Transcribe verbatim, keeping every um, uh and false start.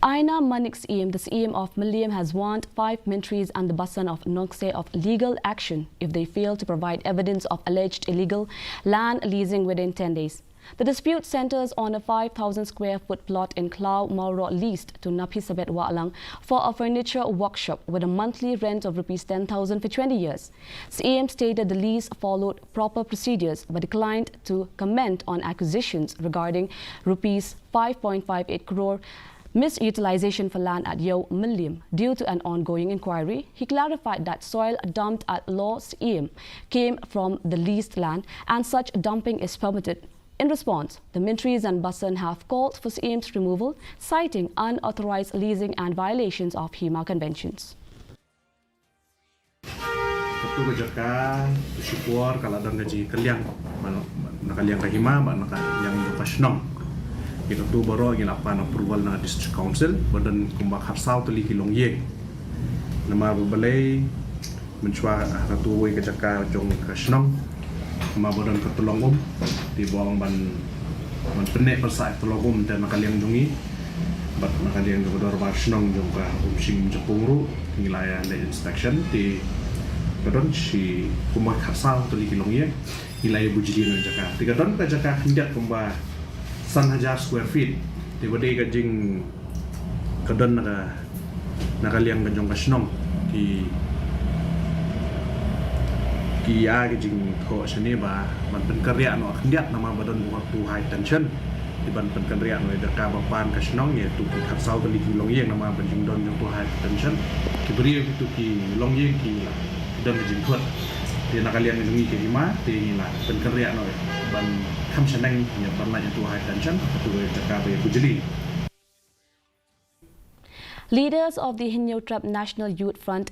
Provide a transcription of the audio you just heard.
Aina Manik Syiem, the Syiem of Mylliem, has warned five Myntris and the Basan of Nongkseh of legal action if they fail to provide evidence of alleged illegal land leasing within ten days. The dispute centres on a five thousand square foot plot in Khlaw Mawroh leased to Naphisabeth Wahlang for a furniture workshop with a monthly rent of rupees ten thousand for twenty years. Syiem stated the lease followed proper procedures but declined to comment on accusations regarding rupees five point five eight crore misutilisation for land at Yew Mylliem. Due to an ongoing inquiry, he clarified that soil dumped at Law Syiem came from the leased land and such dumping is permitted. In response, the Myntris and Basan have called for Syiem's removal, citing unauthorised leasing and violations of HEMA conventions. Katu ka jaka, tu shipor ka la don ka jingkylliang, na ka liang ka HEMA bad na ka liang ka shnong. Ïa katu baroh ngi la pan approval na District Council ba don kumba khatsaw tylli ki longïing. Namar ba balei mynshwa katu wei ka jaka jong ka shnong, namar ba don ka tyllong um, te ba ong ban ban pynneh pynsah ïa ka tyllong um te na ka liang jong ngi bad na ka liang jong ka dorbar shnong jong ka Umshing Umjapung ruh ngi la ïa leit inspection te ka don shi kumba khatsaw tylli ki longïing ngi la ïa bujli na jaka te ka don ka jaka khyndiat kumba san hajar square feet te ba dei ka jing ka don na ka na ka liang ka jong ka shnong ki ki ïa ka jingthoh shane ba ban pynkynriah noh khyndiat namar ba don ba tu high tension. Te ban pynkynriah noh ïa ka ba pan ka shnong ïa tu ki khatsaw tylli ki longïing namar ba jingdon jong tu high tension. Ki briew ki tu ki longïing ki don ka jingthut. Te na ka liang jong ngi ka HEMA te ngi la pynkynriah noh ban kham shaneng ïa ban lait ïa tu high tension tu ïa jaka ba ïa bujli. Leaders of the Hynñiewtrep National Youth Front,